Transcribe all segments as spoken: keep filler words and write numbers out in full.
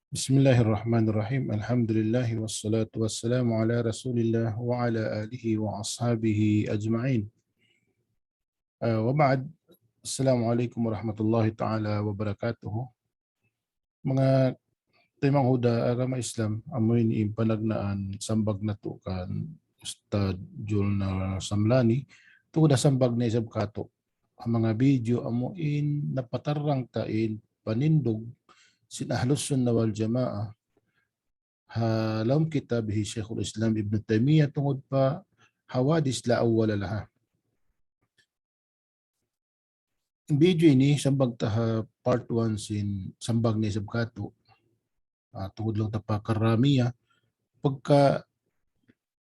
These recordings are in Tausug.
بسم الله الرحمن الرحيم. الحمد لله والصلاة والسلام على رسول الله وعلى آله وأصحابه أجمعين. Ah, wa ba'd. Assalamu alaykum warahmatullahi ta'ala wabarakatuh. Manga taymanghud ha agama Islam, amu ini in panagnaan sambag natu' kan Ustadz Julnar Samlani, tungud ha sambag niya isab kātu'. Ha manga video amu in napatarrang ta in panindug sin Ahlus Sunnah wal Jamaah, ha lawm kitab hi Shaykhul Islam Ibn Taymiyyah tungud pa hawadith la awwala laha. In video ini sambag ta ha part one sin sambag niya isab kātu'. Ah, tungud laung ta pa Karramiyyah. Pagka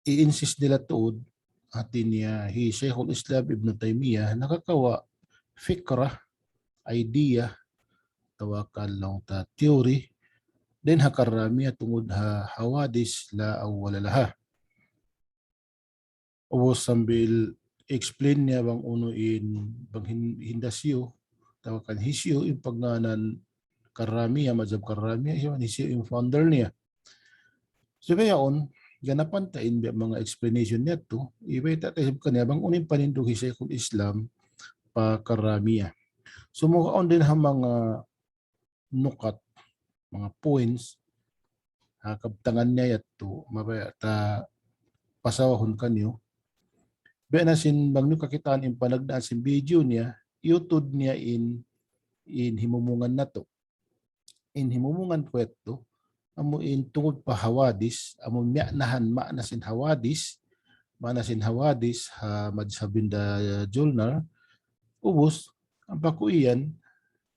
i-insist nila tuud, hati niya hi Shaykhul Islam Ibn Taymiyyah nakakawa' fikrah, idea, atawa kan laung ta theory, dayn ha Karramiyyah tungud ha hawadith la awwala laha. Ubus sambil explain niya bang unu in, bang hin-, hinda hisiyu, atawa kan hisiyu in pagngānan Karramiyyah, mazhab Karramiyyah, hisiyu, hisiyu in founder niya. Subay yaun, ganapan ta in biya' manga explanation niya tu, ibayta' ta isab kaniya bang unu in panindug hi Shaykhul Islam pa Karramiyyah. Sumagawa' awn dayn ha manga nukat, manga points, ha kabtangan niya yadtu, mabaya' ta pasawahun kaniyu. Biya' na sin bang niyu kakitaan in panagnaan sin video niya, iyutud niya in, in himumungan natu'. In himumungan ku yadtu, amu in tungud pa hawadith, amu miyaanahan maana sin hawadith, maana sin hawadith ha madhhab hinda Julnar, ubus, ampa ku iyan,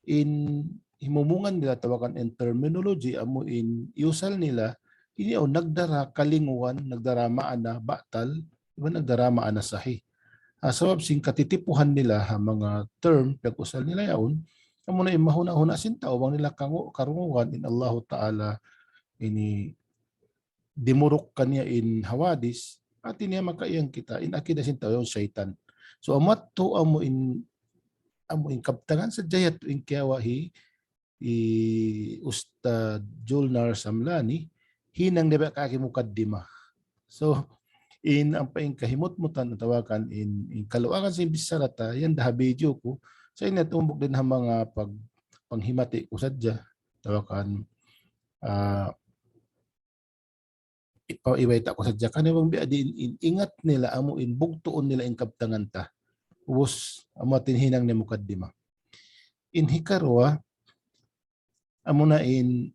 in himumungan nila atawa kan in terminology amu in iyusal nila, ini awn nagdara kalinguan, nagdara maana batal, iban nagdara maana sahih. Ah, sabab sin katitipuhan nila ha manga term piyag-usal nila yaun, amu na in mahuna-huna sin tau bang nila kangu-, karungugan in Allahu Ta'ala ini dimuruk kaniya in hawadith, hati niya makaiyang kita, in akida sin tau yaun saytan. So, amu yadtu amu in, amu in kabtangan sadja yadtu in kiyawa' hi, hi Ustadz Julnar Samlani, hinang niya biya' kaki mukaddimah. So, in ampa in kahimutmutan atawa kan in, in kaluagan sin bichara ta, yan da ha video ku, sa' ini tumbuk dayn ha manga pag-, panghimati ku sadja, atawa kan, ah, ipa-, ibayta' ku sadja kaniya bang biya' diin in ingat nila amu in bugtuun nila in kabtangan ta. Ubus, amu yadtu in hinang niya mukaddimah. In hikaruwa, amu na in,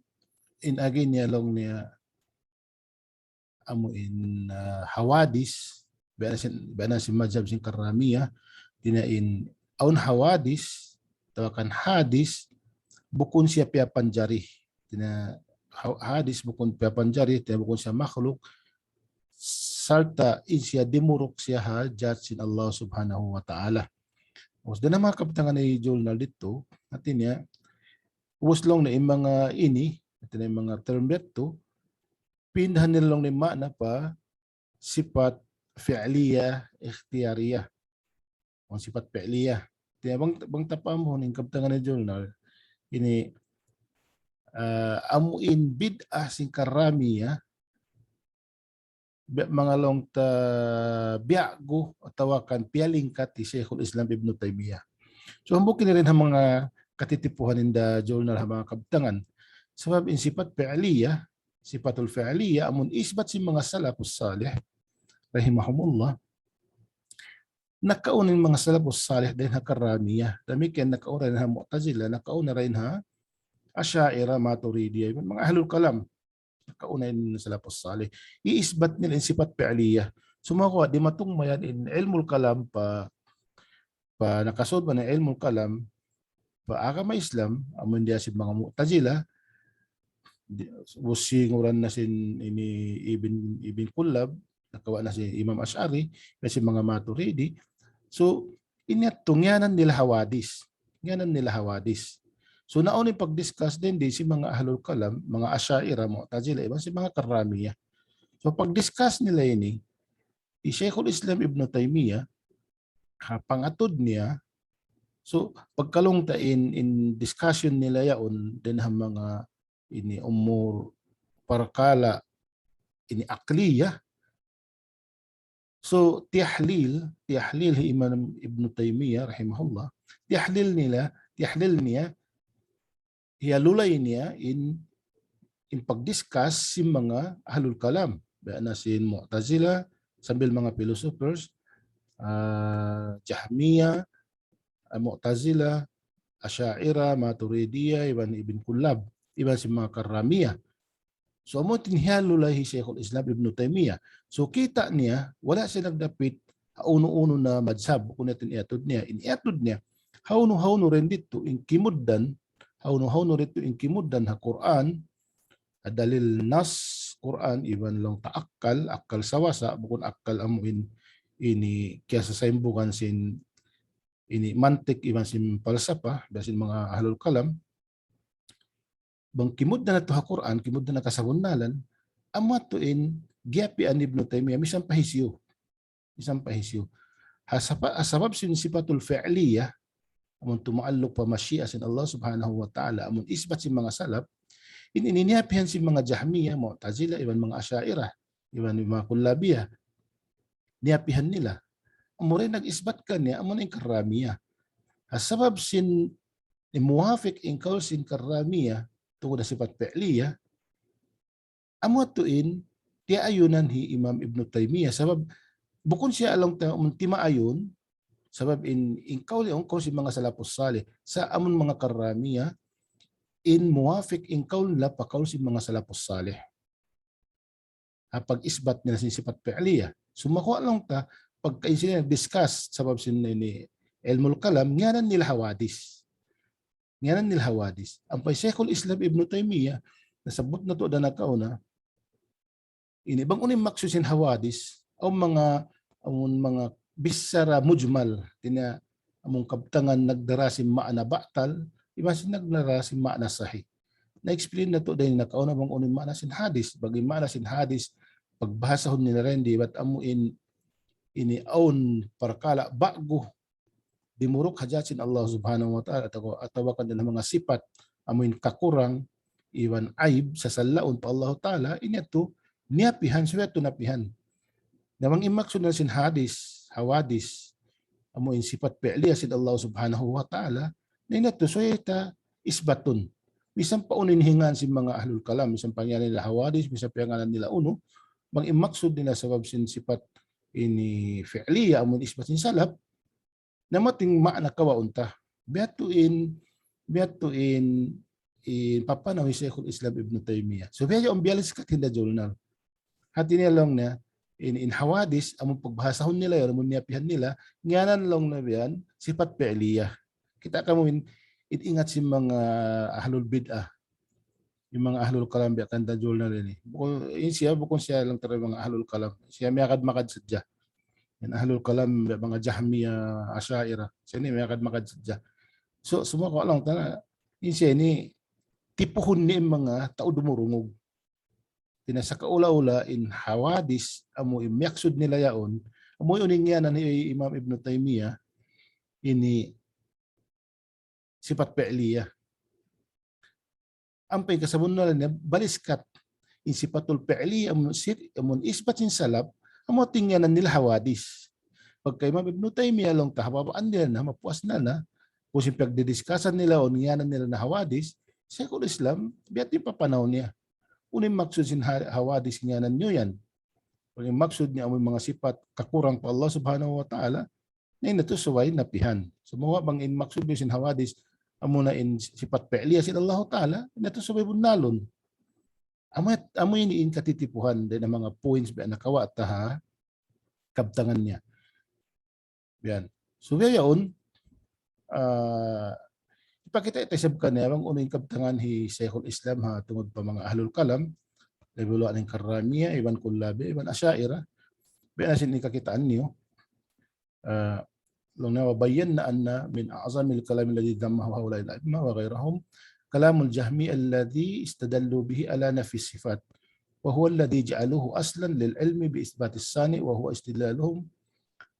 in agi niya laung niya, amu in, ah, hawadith, biya' na sin, biya' na sin madhhab sin Karramiyyah, hati niya in awn hawadith, atawa kan hadith, bukun siya piyapanjari. Hati niya ha-, hadith bukun piyapanjari, hati niya bukun siya makhluk, sarta' in siya dimuruk siya ha dhat sin Allah Subhanahu wa Ta'ala. Ubus dayn ha manga kabtangan hi Julnar didtu, hati niya, ubus laung niya in manga ini, hati niya in manga term yadtu, pindahan nila laung niya maana pa sifat fi'liyah, ikhtiyariyah. Awn sifat fi'liyah. Hati niya bang, bang ta pahamun in kabtangan hi Julnar, ini, ah, amu in bid'ah sin Karramiyyah, biya' manga laung ta biya'gu atawa kan piyalingkat hi Shaykhul Islam Ibn Taymiyyah. So, hambuuk ini dayn ha manga katitipuhan hinda Julnar ha manga kabtangan. Sabab in sifat fi'liyah, sifatul fi'liyah, amun isbat sin manga salafus salih, rahimahumullah, nakauna in manga salafus salih dayn ha Karramiyyah. Damikkiyan nakauna dayn ha Mu'tazilah, nakauna dayn ha Asha'irah, Maturidiyah, iban manga ahlul kalam. Nakauna in salafus salih. Iisbat nila in sifat fi'liyah. Sumagawa' dimatung mayan in ilmul kalam pa, pa nakasud man in ilmul kalam pa agama Islam, amun diya sin manga Mu'tazilah, di-, ubus sin ngaran na sin ini Ibn, Ibn Kullab, nakawa' na sin Imam Ash'ari, na sin manga Maturidi. So, ini yadtu ngiyanan nila hawadith. Ngiyanan nila hawadith. So, nauna in pag-discuss dayn di sin manga ahlul kalam, manga Asha'irah, Mu'tazilah, iban sin manga Karramiyyah. So, pag-discuss nila ini, hi Shaykhul Islam Ibn Taymiyyah, ha pangatud niya, so, pagka laung ta in, in discussion nila yaun, dayn ha manga ini umur parkala' ini aqliyah. So, tiyahlil, tiyahlil hi Imam Ibn Taymiyyah rahimahullah, tiyahlil nila, tiyahlil niya, hiyalulay niya in, in pagdiscuss sin manga ahlul kalam. Biya' na sin Mu'tazila, sambil manga philosophers, ah, Jahmiya, ah, Mu'tazila, Asha'ira, Maturidiya, iban Ibn Kullab, iban sin manga Karramiya. So, amu in hiyalulay hi Shaykhul Islam Ibn Taymiyyah. So, kita' niya, wala' siya nagdapit, ha unu-unu na madhab, kunu' in iyatud niya, in iyatud niya, hawnu-hawnu rin ditu, in kimugdan, hawnu-hawnu ditu, in kimugdan, ha Qur'an, ha dalil nas Qur'an, iban laung ta akkal, akkal sawasa, bukun akkal amu in, ini kiyasasaymbugan sin, ini mantik, iban sin palsafa, biya' sin manga ahlul kalam, bang kimugdan natu' ha Qur'an, kimugdan na kasabunnalan, amu yadtu in giyapian Ibn Taymiyyah, misan pa hisiyu. Misan pa hisiyu. Ha sapa-, ha sabab sin sifatul fi'liyah, amun tumaalluq pa mashi'ah sin Allah Subhanahu wa Ta'ala, amun isbat sin manga salaf, in ini niyapihan sin manga Jahmiyyah, Mu'tazila, iban manga Asha'irah, iban manga Kullabiyah. Niyapihan nila. Amu ra in nag-isbat kaniya, amu na in Karramiyyah. Ha sabab sin muwafiq in kawl sin Karramiyyah, tungud ha sifat fi'liyah, amu yadtu in tiyaayunan hi Imam Ibn Taymiyyah. Sabab, bukun siya laung ta, um, timaayun, sabab in, in kawl, in kawl sin manga salafus salih. Sa' amun manga Karramiyyah, in muwafiq in kawl nila pa kawl sin manga salafus salih. Ha pag-isbat nila sin sifat fi'liyah. Sumagawa' laung ta, pagka in sila discuss, sabab sin ini ilmul kalam, ngiyanan nila hawadith. Ngiyanan nila hawadith. Ampa hi Shaykhul Islam Ibn Taymiyyah, nasabbut natu' da nakauna, ini bang unu in maksud sin hawadith, awn manga, awn manga bichara mujmal, hāti niya amun kabtangan nagdara sin ma'na batal, iban sin nagdara sin ma'na sahih. Na-explain natu' da in nakauna bang unu in ma'na sin hadith, bang in ma'na sin hadith, pagbahasahun nila rin di bat amu in ini awn parkala' ba'gu, dimuruk ha dhat sin Allah Subhanahu wa Ta'ala, atawa, atawa kan dayn ha manga sipat, amu in kakurang, iban aib, sasallaun pa Allah Ta'ala, ini yadtu niyapihan, subay yadtu napihan. Na bang in maksud na sin hadith, hawadith, amu in sipat fi'liyah sin Allah Subhanahu wa Ta'ala, na ini yadtu subay ta isbatun. Misan pa unu in hingan sin manga ahlul kalam, misan pa ngiyanan nila hawadith, misan pa ngiyanan nila unu, bang in maksud nila sabab sin sipat ini fi'liyah, amu in isbat sin salaf, na amu in ma'na kawaun ta. Biya' hādtu in, biya' hādtu in, in papanaw hi Shaykhul Islam Ibn Taymiyyah. So, biya' yaun biyaliskat hinda journal. Hāti niya laung niya, in, in hawadith, amun pagbahasahun nila yan, amun niyapihan nila, ngiyanan laung niya yan, sipat fi'liyah. Kita' kamu in, in ingat sin manga ahlul bid'ah. In manga ahlul kalam biya' kan da journal ini. Bukun, in siya, bukun siya laung ta manga ahlul kalam. Siya miyagad-magad sadja. In ahlul kalam, biya' manga Jahmiyyah, Asha'irah. Siya ini miyagad-magad sadja. So, sumagawa' laung ta, in siya ini, tipuhun niya in manga tau dumurungug. Hāti niya sakaula-ula in hawadith, amu in maksud nila yaun, amu in ngiyanan hi Imam Ibn Taymiyyah, ini sipat fi'liyah. Ampa in kasabunnalan niya, baliskat. In sipatul fi'liyah, amun si-, amun isbat sin salaf, amu in ngiyanan nila hawadith. Pagka Imam Ibn Taymiyyah laung ta, ha babaan nila na, mapuas na na, kunu' in pagdidiskasan nila, awn ngiyanan nila na hawadith, Shaykhul Islam, biya' hādtu in papanaw niya. Unu in maksud sin ha-, hawadith ngiyanan niyu yan. Bang in maksud niya amu in manga sipat kakurang pa Allah Subhanahu wa Ta'ala, na in yadtu subay napihan. Sumagawa' bang in maksud niyu sin hawadith, amu na in sipat fi'liyah sin Allah Ta'ala, na in yadtu subay bunnalun. Amu, amu ini in katitipuhan, dayn ha manga points biya' nakawa' ta ha kabtangan niya. Yan. So, biya' yaun, ah, hipakita' ta isab kaniya bang unu in kabtangan hi Shaykhul Islam ha tungud pa manga ahlul kalam, labi awla in Karramiyyah, iban Kullabiyah, iban Asha'irah. Biya' na sin ini kakitaan niyu. Ah, laung niya, وبينا أن من أعظم الكلام الذي ذمه هؤلاء الأئمة وغيرهم كلام الجهمية الذي استدلوا به على نفي الصفات، وهو الذي جعلوه أصلا للعلم بإثبات الصانع، وهو استدلالهم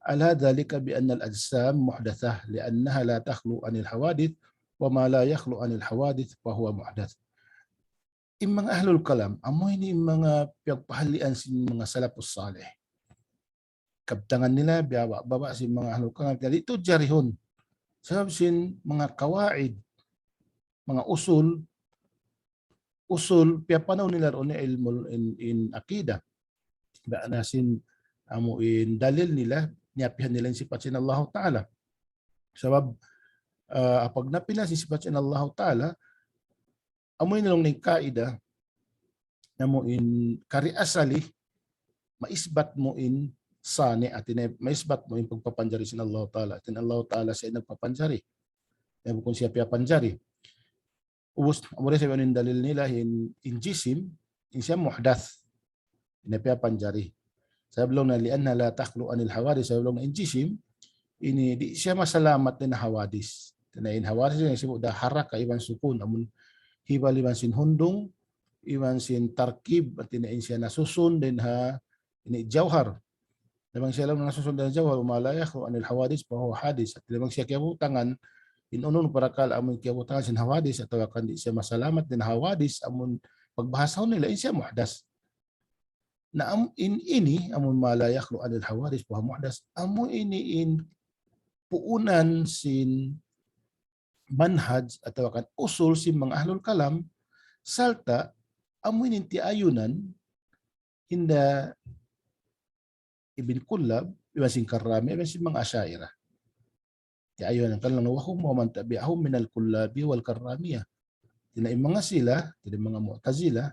على ذلك بأن الأجسام محدثة لأنها لا تخلو عن الحوادث، وما لا يخلو عن الحوادث فهو محدث. In manga ahlul kalam, amu ini in manga piyagpahalian sin manga salafus salih. Kabtangan nila, biya' baba' sin manga ahlul kalam, jadi itu jarihun. Sabab sin manga kawaid, manga usul, usul, piyapanaw nila duun in ilmu in, in akida. Biya' na sin amu in dalil nila, niyapihan nila in sifat sin Allah Ta'ala. Sabab, ah, apabila napi na sin sifat sin Allah Ta'ala, amu in laung niya kaida, amu in kari asali, maisbat mu in sani', hati niya maisbat mu in pagpapanjari sin Allah Ta'ala. Hati niya Allah Ta'ala siya in nagpapanjari. Ya, bukun siya piyapanjari. Ubus, amu da isab in dalil nila in, in jisim, in siya muhdath. Ini piyapanjari. Sabab laung niya, لأنها لا تخلو عن الحوادث, sabab laung niya in jisim, ini di' siya masalamat dayn ha hawadis. Hati niya in hawadis ini sibu' da haraka iban sukun, amun hibal iban sin hundung, iban sin tarkib, hati niya in siya nasusun dayn ha, ini jawhar. Laung siya laung nasusun dayn ha jawhar, وما لا يخلو عن الحوادث فهو حادث. Hati niya laung siya kiyabutangan, in unu-unu parakala' amun kiyabutangan sin hawadis, atawa kan di' siya masalamat dayn ha hawadis, amun pagbahasahun nila, in siya muhdas. Na am-, in ini, amun ما لا يخلو عن الحوادث فهو محدث, amu ini in puunan sin manhaj atawa kan usul sin manga ahlul kalam, sarta' amu ini in tiyayunan hinda Ibn Kullab, iban sin Karrami, iban sin manga Asha'irah. Tiyayunan kan laung, وهم ومن تبعهم من الكلاب والكرامية. Hati niya in manga sila, hati niya manga Mu'tazila,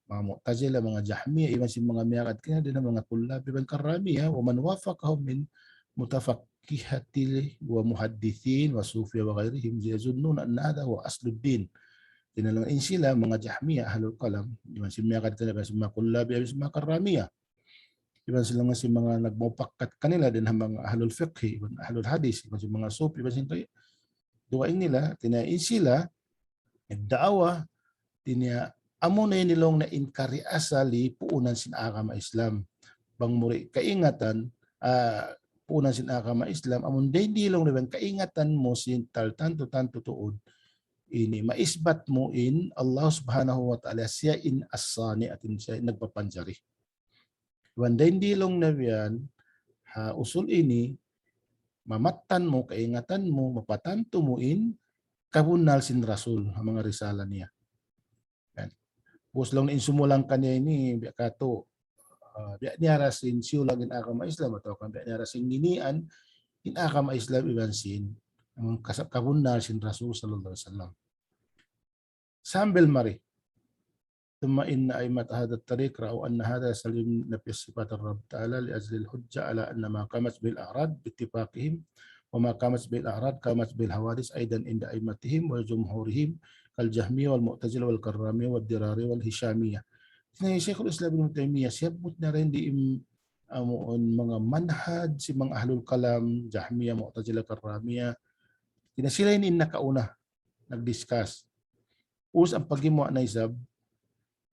manga Mu'tazila, manga Jahmiya, iban sin manga miyagad kanila dayn ha manga Kullab iban Karramiya, ومن وافقهم من متفقهة ومحدثين وصوفية وغيرهم يظنون أن هذا هو أصل الدين. Hati niya laung in sila, manga Jahmiya, ahlul kalam, iban sin miyagad kanila, iban sin manga Kullab, iban sin manga Karramiya. Iban sila nga sin manga nagmupakat kanila dayn ha manga ahlul fiqhi, iban ahlul hadis, iban sin manga sufi, iban sin kay-, duwa ini la, hati niya in sila, nagdaawa, hati niya amu na ini laung niya in kari asali puunan sin agama Islam. Bang mu di' kaingatan, ah, puunan sin agama Islam, amun dayn di laung niya bang kaingatan mu sin tal tantu-tantu tuud, ini maisbat mu in Allah Subhanahu wa Ta'ala siya in as-sani', hati niya siya in nagpapanjari. Iban dayn di laung niya biya' yan, ha usul ini, mamattan mu, kaingatan mu, mapatantu mu in kabunnal sin Rasul, ha manga risala niya. Yan. Ubus laung in sumulang kaniya ini, biya' katu', ah, biya' niya ra sin siyulang in agama Islam, atawa kan biya' niya ra sin nginian in agama Islam iban sin, amun kasab kabunnal sin Rasul sallallahu alayhi wasallam. Sambil mari. ثم إن أئمة هذا الطريق رأوا أن هذا يستلزم نفي صفات الرب تعالى لأجل الحجة على أن ما قامت به الأعراض باتفاقهم، وما قامت به الأعراض قامت به الحوادث أيضا عند أئمتهم وجمهورهم كالجهمية والمعتزلة والكرامية والضرارية والهشامية. Hati niya Shaykhul Islam Ibn Taymiyyah, siyabbut niya rin di in, amu in manga manhaj sin manga ahlul kalam, Jahmiyyah, Mu'tazilah, Karramiyyah. Hati niya sila ini in nakauna nag-discuss. Ubus in paggimuwa' na isab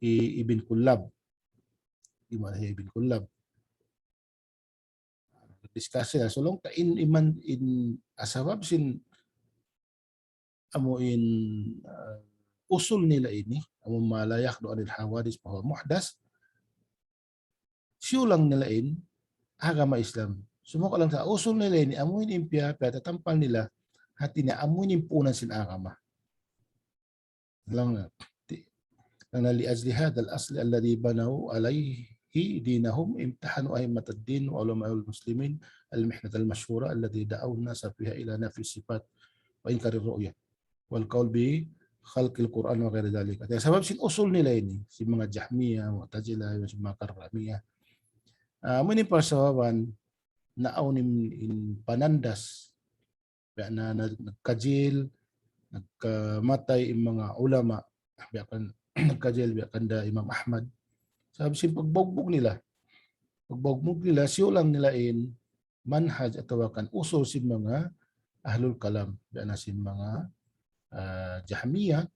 hi Ibn Kullab. Gimuwa' na hi Ibn Kullab. Nag-discuss sila. So, laung ta in iman in asabab sin amu in, ah, usul nila ini, amu ما لا يخلو عن الحوادث فهو محدث. Siyulang nila in agama Islam. Sumagawa' laung sa usul nila ini, amu in piya, piyatatampal nila, hati niya amu in puunan sin agama. Laung na, ti-, laung na, لأجل هذا الأصل الذي بنوا عليه دينهم امتحنوا أئمة الدين وعلماء المسلمين المحنة المشهورة التي دعوا الناس فيها إلى نفي الصفات وإنكار الرؤية والقول بخلق القرآن وغير ذلك. Hati niya sabab sin usul nila ini, sin manga Jahmiyyah, Mu'tazilah, sin manga Karramiyyah. Ah, amu ini in parsababan naawn in, in panandas, biya' na, na, nagkajil, nagkamatay in manga ulama, biya' kan, nagkajil, biya' kan da Imam Ahmad. Sabab sin pagbugbug nila. Pagbugbug nila, siyulang nila in manhaj atawa kan usul sin manga ahlul kalam. Biya' na sin manga, ah, Jahmiyyah,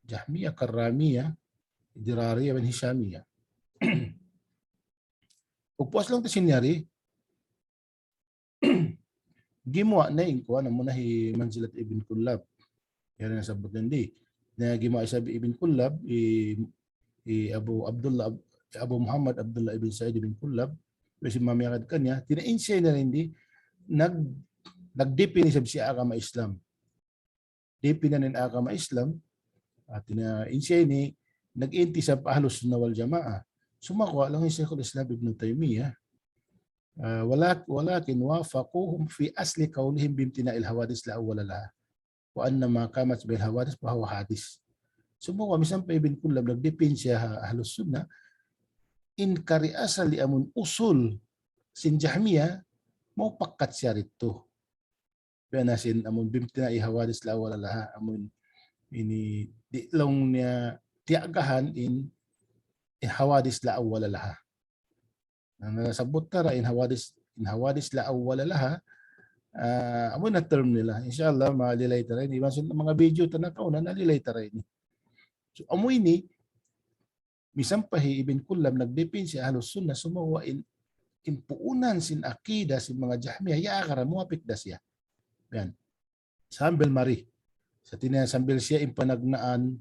Jahmiyyah, Karramiyyah, Dirariyyah, iban Hishamiyah. Pagpuas laung ta sin yari, gimuwa' na in kuwan, amu na hi Manzilat Ibn Kullab. Yari na sabbut niya di. na gimuwa' isab hi Ibn Kullab, hi, hi Abu Abdullah, Abu Muhammad Abdullah ibn Sa'id ibn Kullab, bang sin mamiyagad kaniya, tina in siya ini di, nag-, nag-defend isab sin agama Islam. Defend niya in agama Islam, tina in siya ini, nag-intisab Ahlus Sunnah wal Jamaah. Sumagawa' laung hi Shaykhul Islam Ibn Taymiyyah, ah, ولك-، ولكن وافقوهم في أصل قولهم بامتناع الحوادث لا أول لها. وأن ما قامت به الحوادث فهو حادث. Sumagawa' misan pa Ibn Kullab nag-defend siya ha Ahlus Sunnah, in kari asal di amun usul sin Jahmiyyah, maupakat siya didtu. Biya' na sin amun بامتناع الحوادث لا أول لها, amun ini di' laung niya tiyagahan in, in حوادث لا أول لها. Na, nasabbut ta ra in حوادث, in حوادث لا أول لها, ah, amu na term nila. Insya Allah, malilay ta ra ini. Iban sin manga video ta nakauna, nalilay ta ra ini. So, amu ini, misan pa hi Ibn Kullab nag-defend sin Ahlus Sunnah, sumagawa' in, in puunan sin akida sin manga Jahmiyyah, ya akara muwafiq da siya. Yan. Sambil mari. Sa' tina sambil siya in panagnaan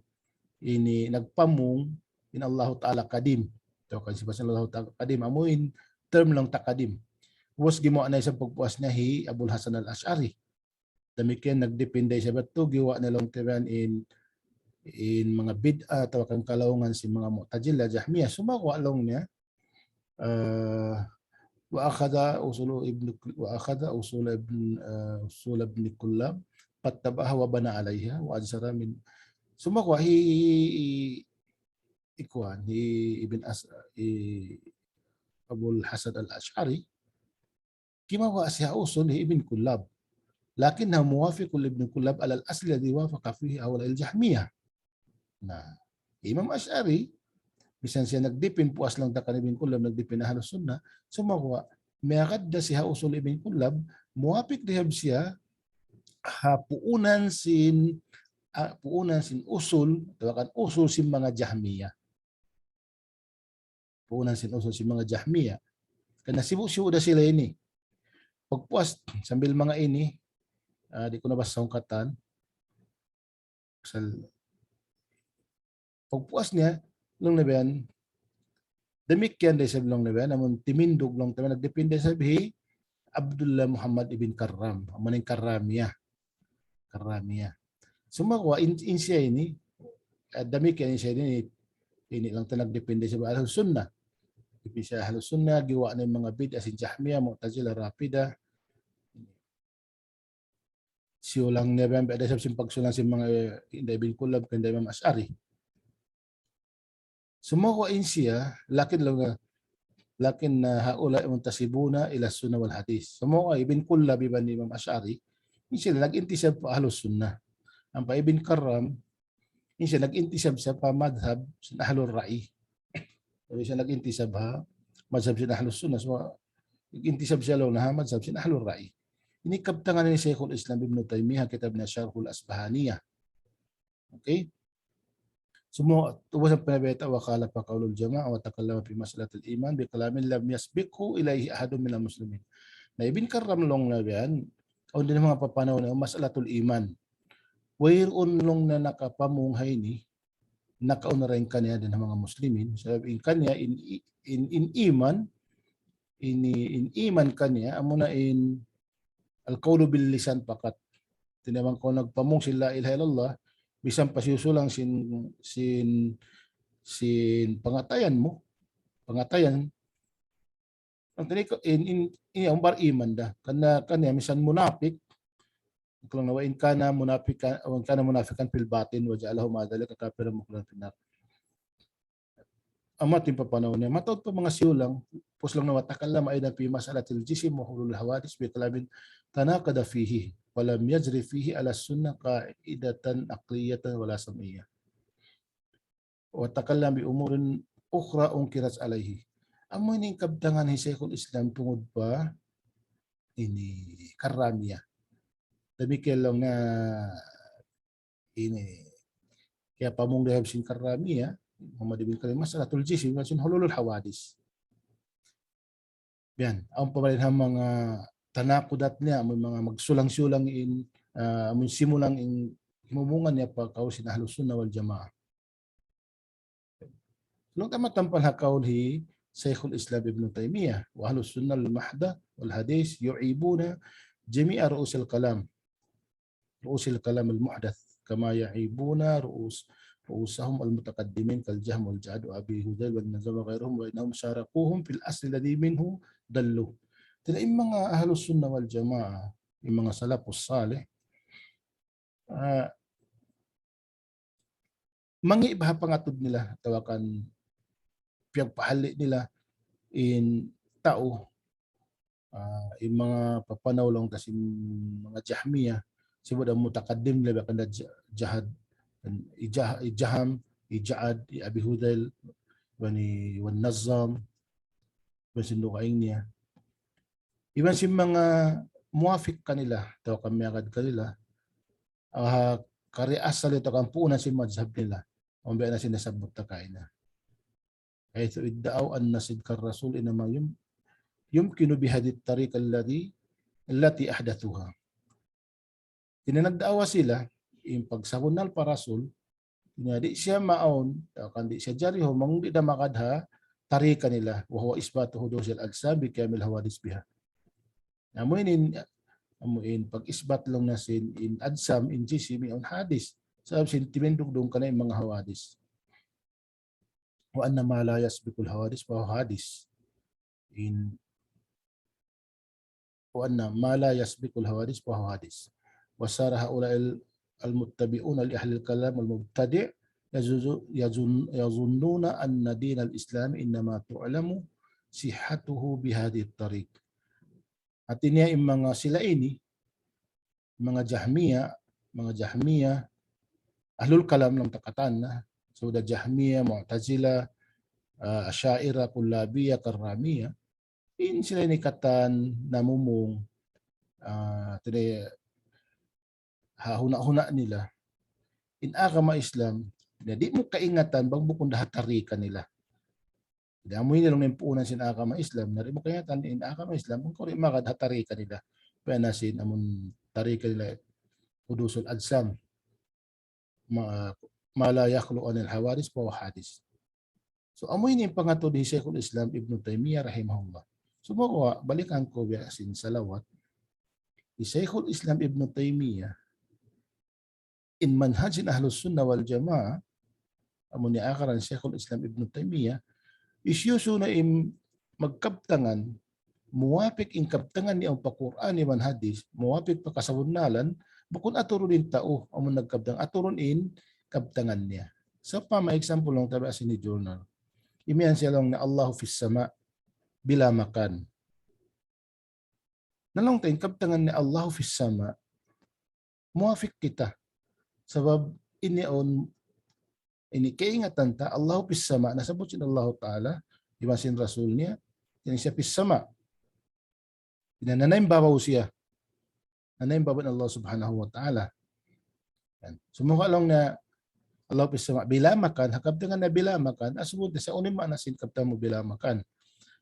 ini nagpamung in Allahu Ta'ala qadim. Atawa kan sifat sin Allahu Ta'ala qadim. Amu in term laung ta qadim. Ubus gimuwa' na isab pagpuas niya hi Abul Hasan Al-Ash'ari. Damikkiyan nag-defend da isab yadtu, gimuwa' na laung ta yan in, in manga bid'ah atawa kan kalaungan sin manga Mu'tazilah, Jahmiyyah. Sumagawa' laung niya, ah, وأخذ أصول ابن، وأخذ أصول ابن، ah, أصول ابن كلاب فاتبعها وبنى عليها وأجسر من. Sumagawa' hi, hi, hi, hi kuwan, hi Ibn As-, hi Abul Hasan Al-Ash'ari, kimawa' siya usul hi Ibn Kullab. لكنه موافق لابن كلاب على الأصل الذي وافق فيه هؤلاء الجهمية. Na, Imam Ash'ari, misan siya nag-defend, puas laung ta kan Ibn Kullab, nag-defend Ahlus Sunnah, sumagawa', miyagad da siya ha usul Ibn Kullab, muwafiq da isab siya ha puunan sin, ah, puunan sin usul, atawa kan usul sin manga Jahmiyyah. Puunan sin usul sin manga Jahmiyyah. Karna' sibu'-sibu' da sila ini. Pagpuas sambil manga ini, ah, di' ku na basa in katan. Pasal pagpuas niya, laung niya biya' yan, damikkiyan da isab laung niya biya' yan, amun timindug laung ta biya' yan, nag-defend da isab hi Abdullah Muhammad ibn Karram, amu in Karramiyyah. Karramiyyah. Sumagawa' in, in siya ini, ah, damikkiyan in siya ini, ini laung ta nag-defend da isab Ahlus Sunnah. Defend siya Ahlus Sunnah, gimuwa' niya in manga bid'ah sin Jahmiyyah, Mu'tazilah, Rafidah. Siyulang niya biya' yan, biya' da isab sin pagsulang sin manga, eh, hinda Ibn Kullab, hinda Imam Ash'ari. Sumagawa' in siya, لكن, لكن هؤلاء منتسبون إلى السنة والحديث. Sumagawa' Ibn Kullab iban Imam Ash'ari, in sila nag-intisab pa Ahlus Sunnah. Ampa Ibn Karram, in siya nag-intisab siya pa madhab sin Ahlur Ra'i. Jadi siya nag-intisab ha madhab sin Ahlus Sunnah. So, nag-intisab siya laung niya ha madhab sin Ahlur Ra'i. Ini kabtangan hi Shaykhul Islam Ibn Taymiyyah, kitab niya Sharhul Asbahaniyah. Okay? Sumagawa', ubus in panabayta', وخالف قول الجماعة وتكلم في مسألة الإيمان بكلام لم يسبقه إليه أحد من المسلمين. Na Ibn Karram laung niya biya' yan, awn da in manga papanaw niya, mas'alatul iman. Wayruun laung niya nakapamung ha ini, nakauna dayn kaniya dayn ha manga Muslimin. Sabab in kaniya in, in, in iman, ini, in iman kaniya, amuna in القول باللسان فقط. Hati niya bang kaw nagpamung sin la ilaha illallah, misan pa siyulang sin, sin, sin pangatayan mu, pangatayan. Hati niya in, in, in, in, in bariman da. Karna', karna' misan munapik, laung niya وإن كان منافقا، وإن كان منافقا في الباطن وجعله مع ذلك كافرا مخلدا في النار. Amu in papanaw niya. Mataud pa manga siyulang, puas laung niya وتكلم أيضا في مسألة الجسم وحلول الحوادث بكلام تناقض فيه ولم يجر فيه على السنة قاعدة عقلية ولا سمعية. وتكلم بأمور أخرى أنكرت عليه. Amu ini in kabtangan hi Shaykhul Islam tungud pa ini Karramiyyah. Damikkiyan laung niya ini. Kiyapamung da isab sin Karramiyyah, Muhammad ibn Karram, mas'alatul jism, iban sin hululul hawadith. Yan, awn pa balik ha manga tanakudat niya, amun manga magsulang-sulang in, ah, amun simulang in Timumungan niya pa kaul sin Ahlus Sunnah wal Jamaah. Laung ta matampal ha kaul hi Shaykhul Islam Ibn Taymiyyah, وأهل السنة المحضة والحديث يعيبون جميع رؤوس الكلام، رؤوس الكلام المحدث، كما يعيبون رؤوس، رؤوسهم المتقدمين كالجهم والجعد وأبي هذيل والنظام وغيرهم، وإنهم شاركوهم في الأصل الذي منه ضلوا. Hāti niya in manga Ahlus Sunnah wal Jamaah, in manga Salafus Salih, ah, mangi' baha' pangatud nila, atawa kan piyagpahalli' nila in tau, ah, in manga papanaw laung ta sin manga Jahmiyyah, sibu' da mutaqaddim nila, biya' kanda Ja-, Jahad, i Jah-, i Jaham, i Ja'ad, i Abi Hudhayl, iban i, wan Nazzam, iban sin dugaing niya. Iban sin manga muwafiq kanila, atawa kan miyagad kanila, ah, kari asal atawa kan puunan sin mazhab nila. Amu biya' na sin nasabbut ta kaina. حيث ادعوا أن صدق الرسول إنما يم-، يمكن بهذه الطريقة الذي، التي أحدثوها. Hāti niya nagdaawa sila, in pagsabunnal pa Rasul, hāti niya di' siya maawn, atawa kan di' siya jari, bang di' da magad ha tarika nila, وهو إثبات حدوث الأجسام بقيام الحوادث بها. Amu ini, amu in pag-isbat laung niya sin in ajsam, in jisim, awn hadis. Sabab sin timindug duun kaniya in manga hawadis. وأن ما لا يسبق الحوادث فهو حادث. In, وأن ما لا يسبق الحوادث فهو حادث. وصار هؤلاء ال-، المتبعون لأهل الكلام والمبتدع يزو-، يظن-، يظنون أن دين الإسلام إنما تعلم صحته بهذه الطريق. Hāti niya in manga sila ini, manga Jahmiyyah, manga Jahmiyyah, Ahlul Kalam laung ta katan na, sila Jahmiyyah, Mu'tazilah, ah, Asha'irah, Kullabiyyah, Karramiyyah, in sila ini katan namung, ah, hāti niya ha huna'-huna' nila, in agama Islam, na di' mu kaingatan bang bukun da ha tarika nila. Di' amu ini laung niya in puunan sin agama Islam, na di' mu kaingatan in agama Islam, bang kaw di' magad ha tarika nila. Biya' na sin amun tarika nila, حدوث الأجسام. ما، ما لا يخلو عن الحوادث فهو حادث. So, amu ini in pangatud hi Shaykhul Islam Ibn Taymiyyah rahimahullah. Sumagawa', balikan ku biya' sin salawat. Hi Shaykhul Islam Ibn Taymiyyah, in manhaj sin Ahlus Sunnah wal Jamaah, amu ini akaran Shaykhul Islam Ibn Taymiyyah, hisiyu-siyu na in magkabtangan, muwafiq in kabtangan niya awn pa Qur'an iban hadis, muwafiq pa kasabunnalan, bukun aturun in tau, amun nagkabtang, aturun in kabtangan niya. Sawpama example laung ta biya' sin journal. Imiyan siya laung niya الله في السماء بلا مكان. Na laung ta in kabtangan niya الله في السماء. Muwafiq kita. Sabab ini awn, ini kaingatan ta, الله في السماء, nasabbut sin Allah Ta'ala, iban sin Rasul niya, ini siya في السماء. Ini nanaimbabaw siya. Nanaimbabaw in Allah Subhanahu wa Ta'ala. Yan. Sumagawa' laung niya الله في السماء بلا مكان, ha kabtangan niya بلا مكان, asubuhun ta sa unu in maana sin kabtangan mu بلا مكان.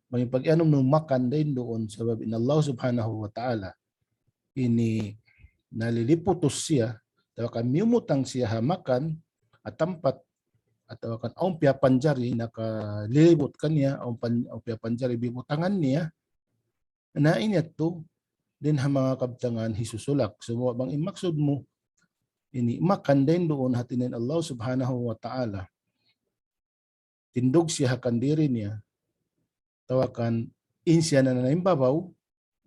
Bang in pag-iyanun mu makan dayn duun, sabab in Allah Subhanahu wa Ta'ala, ini naliliputus siya, atawa kan miyumutang siya ha makan, ha tampat, atawa kan awn piyapanjari, nakalilibut kaniya, awn pan-, awn piyapanjari bibutangan niya, na ini yadtu, dayn ha manga kabtangan hisusulak. Sumagawa' bang in maksud mu, ini makan dayn duun hāti niya in Allah Subhanahu wa Ta'ala, tindug siya ha kandiri niya, atawa kan in siya nanaimbabaw,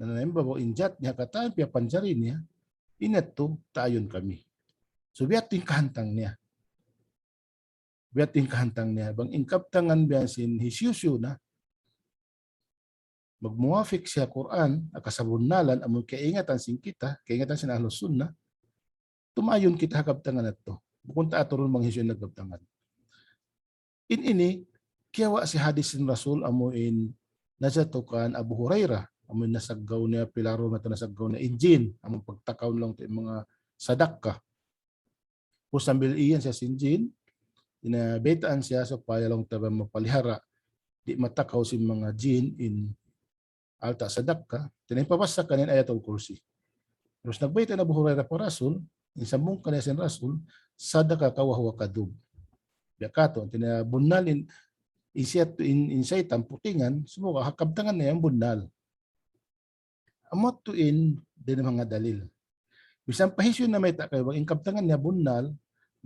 nanaimbabaw in jat niya katan piyapanjari niya, ini yadtu taayun kami. So, biya' ha yan in kahantang niya. Biya' ha yan in kahantang niya. Bang in kabtangan biya' sin hisiyu-siyu na, magmuwafiq siya Qur'an, ha kasabunnalan, amun kaingatan sin kita, kaingatan sin Ahlus Sunnah, tumayun kita ha kabtangan yadtu. Bukun ta aturun bang hisiyu in nagkabtangan. In ini, kiyawa' sin hadis sin Rasul amu in najatu kan Abu Hurairah, amu in nasaggaw niya, pilaru na ta nasaggaw niya in jin, amu pagtakaw laung ta in manga sadakka. Pus sambil iyan siya sin jin, ini baytaan siya supaya laung ta ba mapalihara, di' matakaw sin manga jin in alta' sadakka, hāti niya pabassa kaniya in Ayatul Kursi. Terus nagbayta' in Abu Hurairah pa Rasul, In sambung kaniya sin Rasul, sadaqaka wa huwa kadhub. Biya' katu', hāti niya bunnal in, in siya, in, in saytan putingan, sumagawa' ha kabtangan niya yan bunnal. Amu tuud in dayn ha manga dalil. Misan pa hisiyu in namayta' kaymu bang in kabtangan niya bunnal,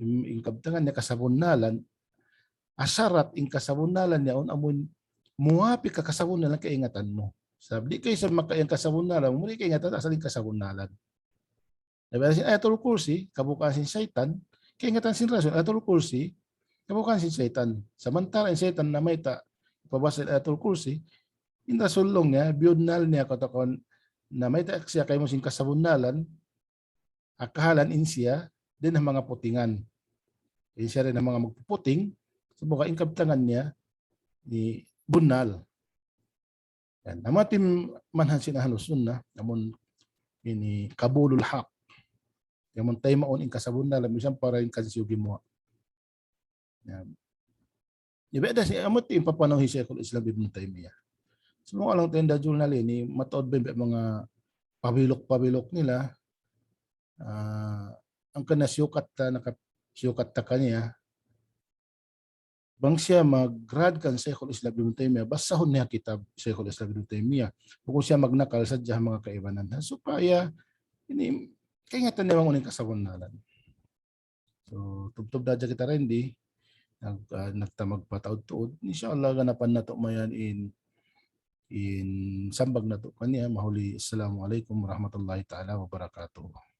in, in kabtangan niya kasabunnalan, asarat in kasabunnalan niya yaun amun muwafiq ha kasabunnalan kaingatan mu. Sabab di' kaw isab makaingat kasabunnalan, amun di' kaingatan asal in kasabunnalan. Na biya' sin Ayatul Kursi, kabukaan sin saytan, kaingatan sin Rasul, Ayatul Kursi, kabukaan sin saytan. Samantala' in saytan namayta', pabasa Ayatul Kursi, in Rasul laung niya, biyunnal niya katakan namayta' siya kaymu sin kasabunnalan, ha kahalan in siya, dayn ha manga putingan. In siya dayn ha manga magpuputing, sumagawa' in kabtangan niya, ini bunnal. Yan. Amu tuud in manhaj sin Ahlus Sunnah, amun ini qabulul haq. Amun taymaun in kasabunnalan, misan pa dayn kan siyu gimuwa'. Yan. Di' ba da sin, amu tuud in papanaw hi Shaykhul Islam Ibn Taymiyyah. Sumagawa' laung ta in dajjal na ini, mataud ba in manga pabiluk-pabiluk nila, ah, hangkan na siyukat ta, naka-, siyukat ta kaniya, bang siya mag-rad kan Shaykhul Islam Ibn Taymiyyah, basahun niya kitab Shaykhul Islam Ibn Taymiyyah. Bukun siya magnakal sadja ha manga kaibanan. Supaya ini kaingatan niya bang unu in kasabunnalan. So, tubtub da hadja kita dayn di, nag-, ah, nagtamag pataud-tuud. Insya Allah, ganapan natu' mayan in, in sambag natu' kaniya. Mahuli, Assalamualaikum warahmatullahi ta'ala wabarakatuh.